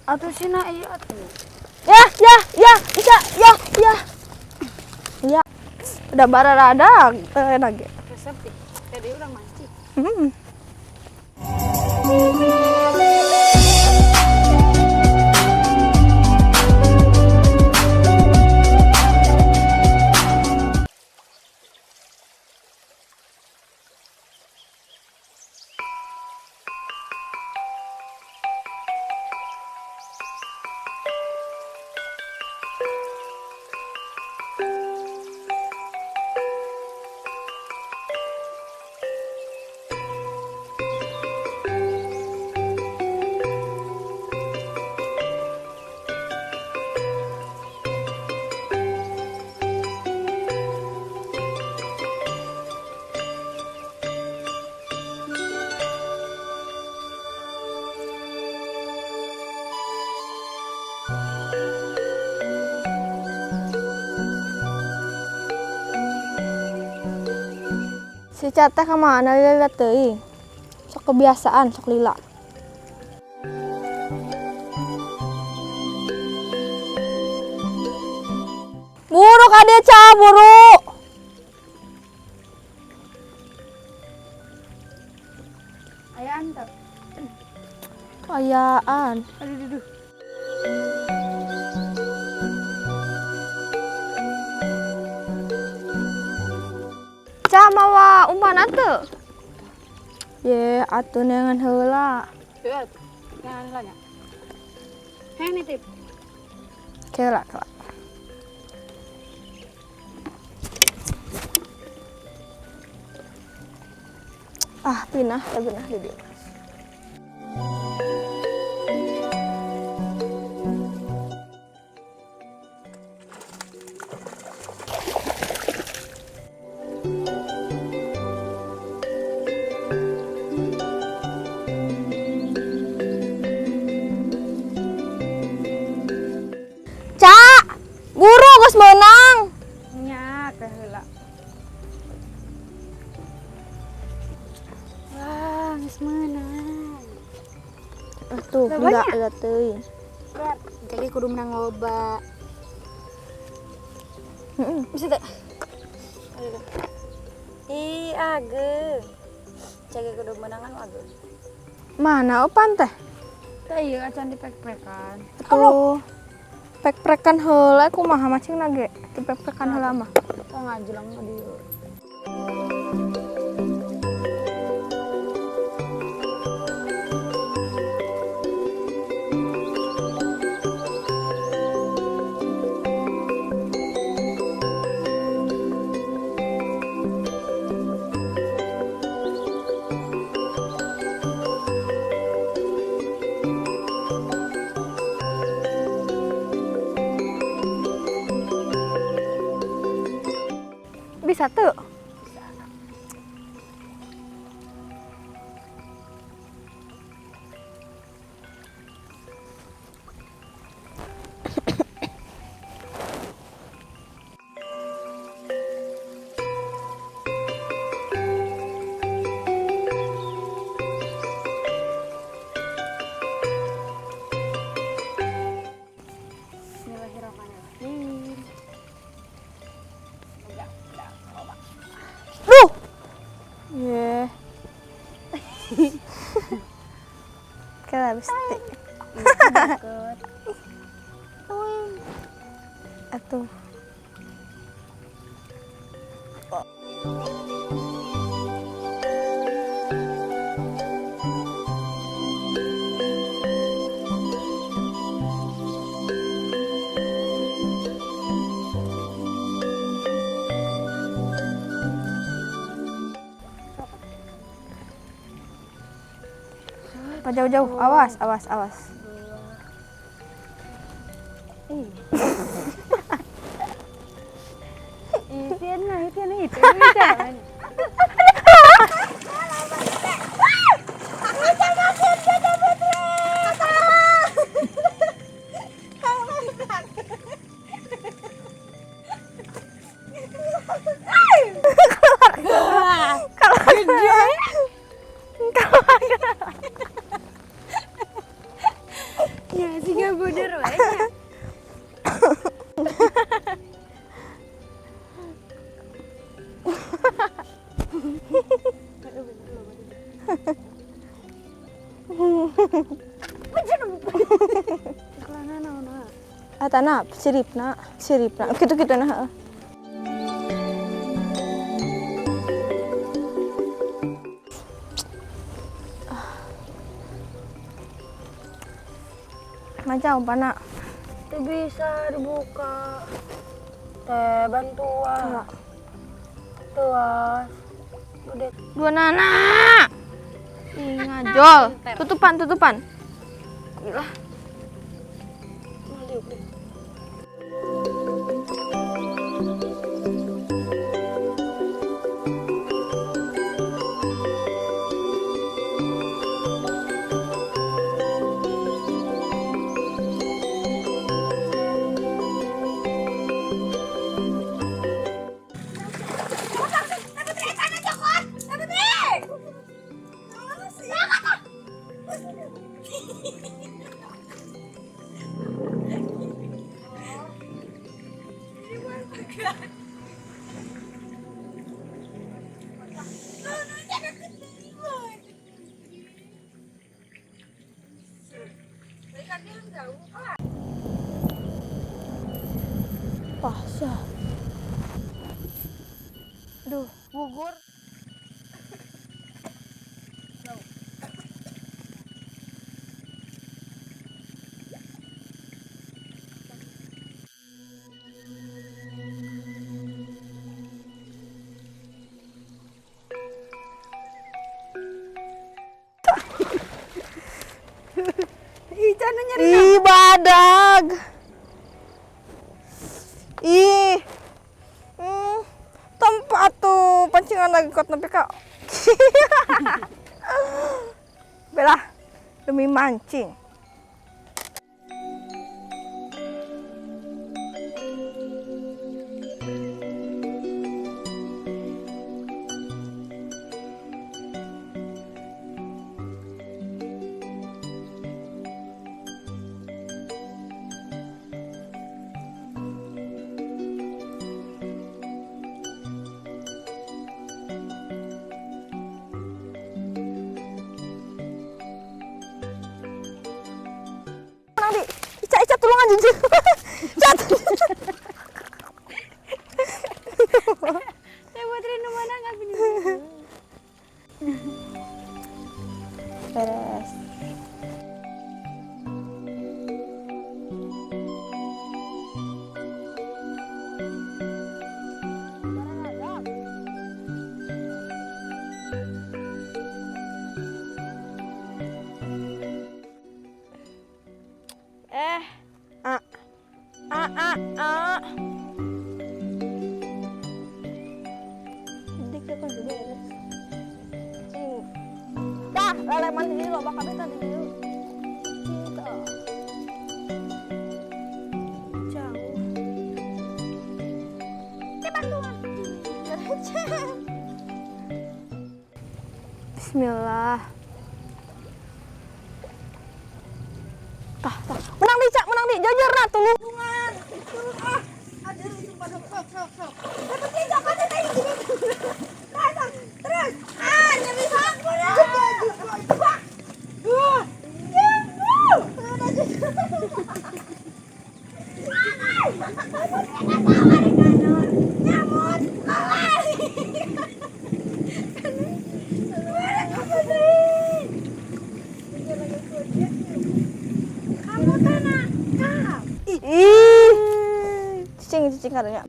Atuh sina ieu atuh. Ya, ya, ya, ya, ya, ya. Ya. Udah bararadag enak ge. Resep tadi urang mancing. Hmm. Si Cata kemana lila teuing? Sok kebiasaan, sok lila. Buru kade Ca, buru. Ayaan teu? Ayaan. Aduh, aduh, aduh. Ca mawa umpan teu? Ye, atuh neangan heula. Heuh, neangan heula nya. Heh nitip. Kela, kela. Ah, pinah, pinah di dieu. Ca, buru geus meunang. Nya teh heula. Wah, geus meunang. Atuh, Lobanya? enggak teuing. Jadi kudu menang loba. Heeh. Bisa teh? Aduh. Ih, ageung. Cagi kudu menangan ageung. Mana opan teh? Teh ieu acan dipek-pekan. Atuh. Pek-pekan heula kumaha macingna ge? Dipek-pekan heula mah. Tong ngajelang mah dieu. Bisa tuh? Bisa. Bismillahirrahmanirrahim. Duh. Ye. Kela besti. Atuh. Jauh-jauh, awas, awas, awas. Ih. Ih, itu itu jangan. Ya, sih gak bodoh aja. Eta na siripna, siripna. Kitu-kitu nah. Heeh. Maca umpana. Itu bisa dibuka. Teh bantuan. Tuas. Udah. Dua nana. Ih, ngajol. Tutupan, tutupan. Gila. Pasah. Aduh, gugur. Ih, jangan nyari. Ih, badag. Ih. Tempat tuh pancingan lagi kot nepi ka. Bela demi mancing. Nanti Ica, Ica tolong aja. Ica. Teh Putri nu mana nggak bini? Beres. A, A, A, A. Dikit kan beres. Cing. Dah, lele mandi di loba kabeh tadi di dieu. Cinta. Jauh. Teh bantuan. Bismillah. Tah, tah. Menang di, Cak, menang di. Jujur nah, tulungan. Ah, aduh, sumpah sok sok sok sok. Tapi tidak kan tadi gini. Terus. Ah, nyeri aku dah. Dua. Nyamut. Kamu tanah. Ih. Cicing, cicing katanya.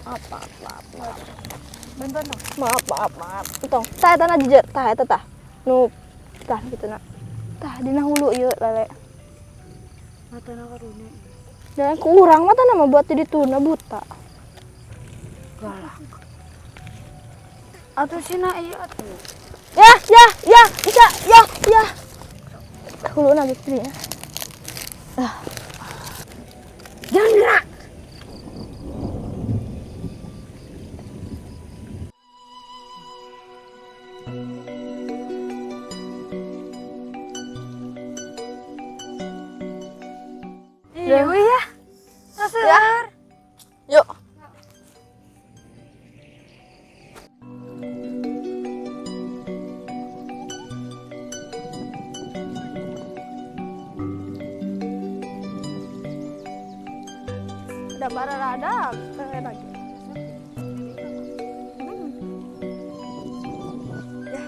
Maaf, maaf, maaf, maaf. Bantuan dong. Maaf, maaf, maaf. Tong, saya tanah jujur, tah eta tah. Nu tah kitu na. Tah dina hulu ieu lele. Matana karunya. Dan ku urang mah tah mah buat di dituna buta. Galak. Atuh sina ieu atuh. Ya, ya, ya, bisa, ya, ya. Huluna gitu ya. Ah. Jangan gerak. Iya ya. Ya. Yuk. Ada barang ada lagi. Ya.